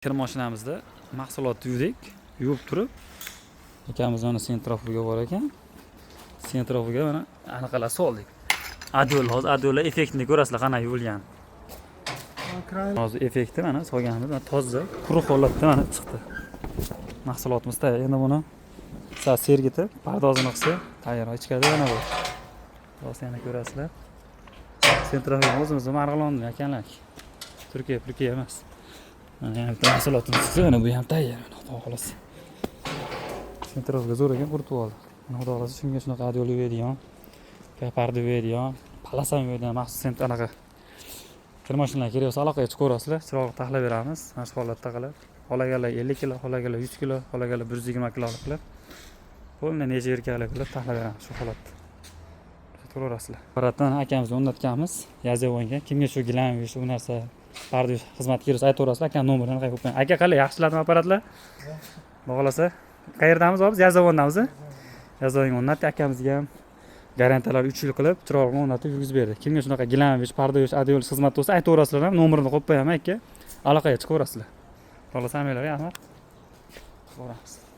Kir mashinamizda mahsulotni yuvdik. Yuvib turib, akamiz mana sentrifuga bor ekan. Sentrifuga mana anaqalar soldik. Одеяло, hozir одеяло effektini ko'rasizlar, qanday yuvilgan. Hozir effekti mana solganimiz, mana toza, quruq holatda mana chiqdi. Mahsulotimiz tayyor. Endi buni sal sergitib, pardozini qilsa tayyor. Ichkarida yana bor. Hozir yana ko'rasizlar. Sentrifuga o'zimizni Marg'ilonda ekanlar. Turkiya, Turkiya emas. Mana yana bitta mahsulotimiz chiqsa, mana bu ham tayyor, mana xudo xohlasa. Sentrifuga zo'r ekan, quritib oldi. Mana xudo xohlasa shunga shunaqa одеяло yuvadigan, parda yuvadigan, полоса yuvadigan maxsus sent anaqa kir mashinalar kerak bo'lsa, aloqaga chiqaverasizlar, chiroqni taxlab beramiz. Mana shu holatda qilib, xohlaganlar 50 kilo, xohlaganlar 100 kilo, xohlaganlar 120 kilo qilib, полный нержавейка li qilib taxlab beramiz shu holatda. Turaverasizlar. Apparatni akamizni o'rnatganmiz Yozyovonga. Kimga shu gilam yuvish, bu narsa, parda yuvish xizmati kerak bo'lsa, aytaverasizlar. Akam nomerini qo'yib qo'ying. Aka, qalay, yaxshiladimi apparatlar? Xudo xohlasa. Qayerdamiz hozir? Yozyovondamiz. Yozyovonga o'rnatdik, akamizga ham garantiyalar 3 yil qilib, chiroqni o'rnatib yurgizib berdik. Kimga shunaqa gilam yuvish, parda yuvish, одеяло yuvish xizmati bo'lsa, aytaverasizlar ham, nomerini qo'yib qo'yaman aka. Aloqaga chiqaverasizlar. Xudo xohlasa, hammanglarga rahmat. Boramiz.